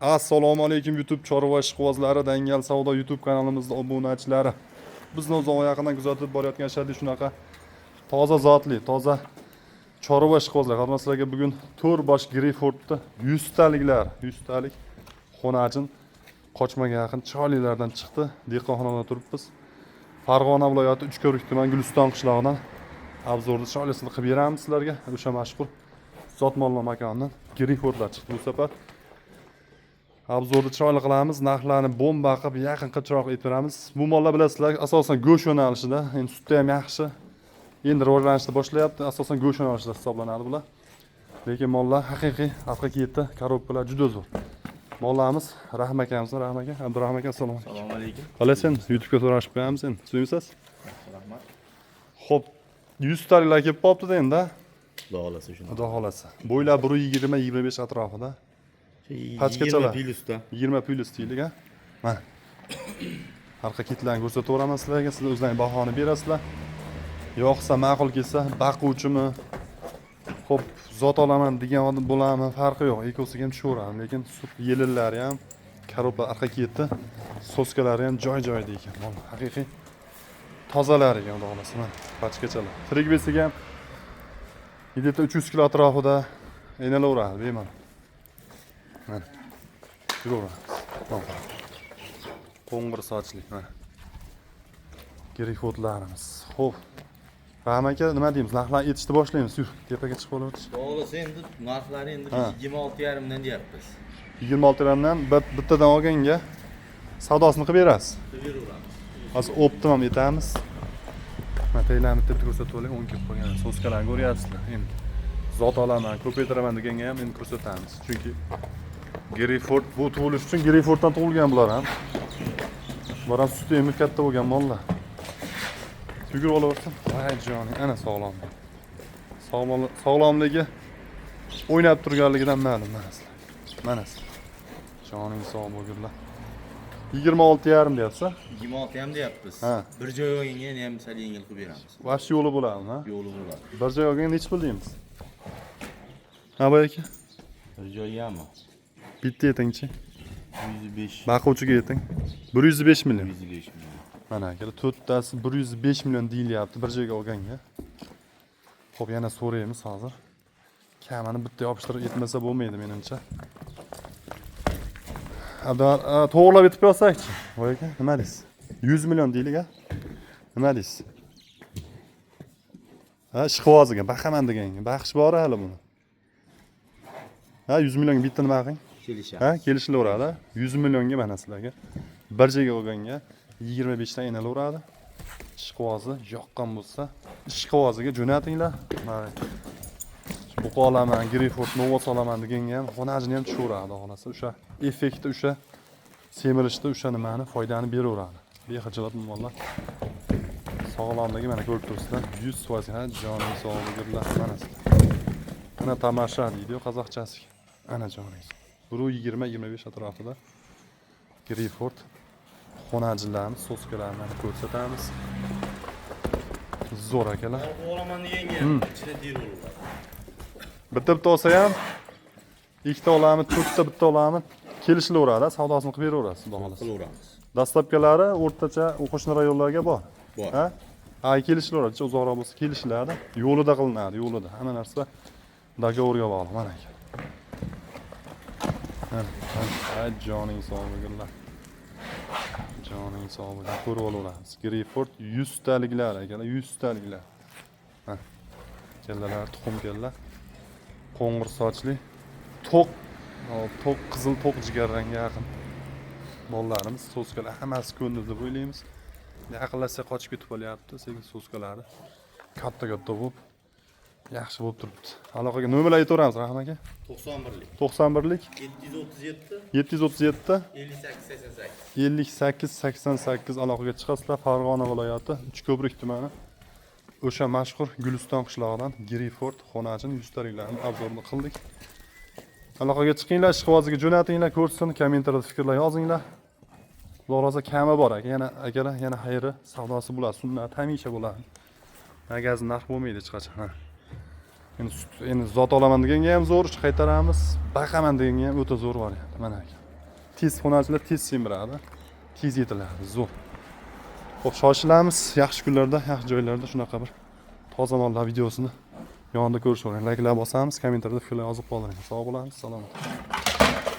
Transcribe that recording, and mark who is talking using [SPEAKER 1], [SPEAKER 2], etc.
[SPEAKER 1] Assalomu alaykum, YouTube chorva ishqibozlari, Dangal savdo YouTube kanalimizda obunachilari. Bizni uzoq yaqindan kuzatib borayotgan shadli shunaqa toza zotli, toza chorva ishqibozlar. Hozir sizlarga bugun 4 bosh Greyfordni 100 taliklar, 100 talik xonajin qochmaga yaqin chiroylilardan chiqdi. Dehqonxonada turibmiz. Farg'ona viloyati, Uchko'prik tumani, Guliston qishlog'idan обзор ni chiroylisini qilib beramiz sizlarga. O'sha mashhur zot mollar makonidan Greyfordlar chiqdi bu safar. Обзор ni chiroyli qilamiz, narxlarni bomba qilib, yaqin qilib, chiroyli aytib beramiz. Bu mollar, bilasizlar, asosan go'sht yo'nalishida, endi sutda ham yaxshi. Endi rivojlanishni boshlayapti, asosan go'sht yo'nalishida hisoblanadi bular. Lekin mollar haqiqiy arqa ketdi, коробка lar juda zo'r. Mollarimiz Rahim akamiz, Rahim aka, Abdurahim aka, assalomu alaykum.
[SPEAKER 2] Assalomu alaykum.
[SPEAKER 1] Qalaysan? YouTube'ga so'rashib qo'yamiz endi. Tuzukmisiz?
[SPEAKER 2] Rahmat.
[SPEAKER 1] Xo'p, 100 taliklar kelib qolibdi endi.
[SPEAKER 2] Xudo xohlasa shuni.
[SPEAKER 1] Xudo xohlasa. Bo'ylar 120, 25 atrofida. Pachkachalar.
[SPEAKER 2] 20 plyusda.
[SPEAKER 1] 20 plyus deylik, ha. Mana. Arqa ketlarni ko'rsataveraman sizlarga, sizlar o'zlaring bahoni berasizlar. Yoqsa, ma'qul kelsa, baquvchimi? Xo'p, zot olaman degan odam bo'ladimi, farqi yo'q. Ikkovsiga ham tushaveradi, lekin sut yelinlari ham, коробка arqa ketdi. Соска lari ham joy-joyida ekan. Mol haqiqiy tozalar ekan, xudo xohlasa. Mana pachkachalar. Tirik вес iga ham где-то 300 kilo atrofida aynilaveradi bemalol. Mana. Yuraveramiz. Qo'ng'ir sochli mana. Greyfordlarimiz. Xo'p. Rahim aka, nima deymiz? Narxlarni aytishni boshlaymiz. Yur, tepaga chiqib olamiz.
[SPEAKER 2] Xudo xohlasa, endi narxlari endi biz 26,5 dan deyapmiz.
[SPEAKER 1] 26 gramdan bittadan olganga savdosini qilib berasiz.
[SPEAKER 2] Qilib beraveramiz.
[SPEAKER 1] Hozir оптом ham aytamiz. Mana taylarni bitta bitta ko'rsatib olay, o'ng kelib qolgan соска larni ko'ryapsizlar. Endi zot olaman, ko'paytiraman deganga ham endi ko'rsatamiz. Chunki Greyford bu tug'ilish uchun Greyforddan tug'ilgan bular ham. Bular ham sut emib katta bo'lgan mollar. Yugurib olaversin. Voy joning, ana sog'lom. Sog'lom, sog'lomligi o'ynab turganligidan ma'lum, mana sizlar. Mana sizlar. Joning sog' bo'lgunlar. 26,5 deyapsiz?
[SPEAKER 2] 26 ham deyapmiz.
[SPEAKER 1] Ha.
[SPEAKER 2] Bir joy olganga yana ham sal yengil qilib beramiz.
[SPEAKER 1] Вообще yo'li bo'ladimi, ha?
[SPEAKER 2] Yo'li bo'ladi.
[SPEAKER 1] Bir joy olganga nechi pul deymiz? Ha, boy aka?
[SPEAKER 2] Bir joygami?
[SPEAKER 1] Bitta aytingchi.
[SPEAKER 2] 105.
[SPEAKER 1] Baquvchiga ayting. 105 million.
[SPEAKER 2] 105 million.
[SPEAKER 1] Mana akalar, to'rttasi 105 million deyilyapti bir joyga olganga. Xo'p, yana so'raymiz hozir. Kamini bitta yopishtirib aytmasa bo'lmaydi menimcha. Abdar, to'g'rilab aytib qo'ysakchi. Voy aka, nima deysiz? 100 million deylik, a? Nima deysiz? Ha, ishqiboziga baqaman deganga. Baqish bor hali buni. Ha, 100 millionga bitta nima qiling?
[SPEAKER 2] Kelishamiz.
[SPEAKER 1] Ha, kelishilaveradi. 100 millionga mana sizlarga. Bir joyga olganga 25 dan aynilaveradi. Ishqibozi yoqqan bo'lsa, ishqiboziga jo'natinglar. Mana buqa olaman, Greyford Novvos olaman deganga ham xonajini ham tushaveradi, xohlasa. O'sha effektni, o'sha semirishda o'sha nimani foydani beraveradi. Bexijolat mollar. Sog'lomligi mana ko'rib turibsizlar. 100%, ha, joning sog' bo'lgunlar, mana sizlar. Ana tomosha deydi-yu qozoqchasi. Ana joning. 120, 25 atrofida Greyford xonajinlarni, соска larini ko'rsatamiz. Zo'r, akalar.
[SPEAKER 2] Olaman deganga ichida deal bo'ladi.
[SPEAKER 1] Bitta bitta olsa ham, ikkita olami, to'rtta bitta olami, kelishilaveradi, savdosini qilib beraverasiz, xudo xohlasa.
[SPEAKER 2] Qilaveramiz.
[SPEAKER 1] Доставка lari o'rtacha qo'shni rayonlarga bor.
[SPEAKER 2] Bor.
[SPEAKER 1] Ha? Ha, kelishilaveradi, uzoqroq bo'lsa kelishiladi. Yo'lida qilinadi, yo'lida. Hamma narsa договор ga bog'liq, mana aka. Mana, mana, ay joning sog' bo'lgunlar. Joning sog' bo'lsin. Ko'rib olaveramiz. Greyford 100 taliklar, akalar, 100 taliklar. Mana. Kallalar tuxum kalla. Qo'ng'ir sochli, to'q, to'q qizil, to'q jigarrangga yaqin. Mollarimiz соска lar hammasi ko'ndi deb o'ylaymiz. Yaqinlashsa qochib ketib qolyapti, sekin соска lari katta katta bo'lib, yaxshi bo'lib turibdi. Aloqaga nomerlar aytaveramiz, Rahim aka.
[SPEAKER 2] 91lik.
[SPEAKER 1] 91lik.
[SPEAKER 2] 737.
[SPEAKER 1] 737.
[SPEAKER 2] 58 88.
[SPEAKER 1] 58 88 aloqaga chiqasizlar. Farg'ona viloyati, Uchko'prik tumani. O'sha mashhur Guliston qishlog'idan Greyford xonajin yuztaliklarni обзор ni qildik. Aloqaga chiqinglar, ishqiboziga jo'natinglar, ko'rsin, kommentariyada fikrlar yozinglar. Xudo xohlasa, kami bor aka, yana akalar, yana xayri savdosi bo'ladi, sunnat hamisha bo'ladi. Magazin narx bo'lmaydi hech qachon. Ha. Endi sut, endi zot olaman deganga ham zo'r, qaytaramiz, baqaman deganga ham o'ta zo'r variant. Mana aka. Tez xunachilar tez semiradi, tez yetiladi, zo'r. Xo'p, shoshilamiz. Yaxshi kunlarda, yaxshi joylarda shunaqa bir toza mollar videosini yonida ko'rishavering. Layklar bosamiz, kommentariyada fikrlar yozib qoldiring. Sog' bo'lamiz, salomat.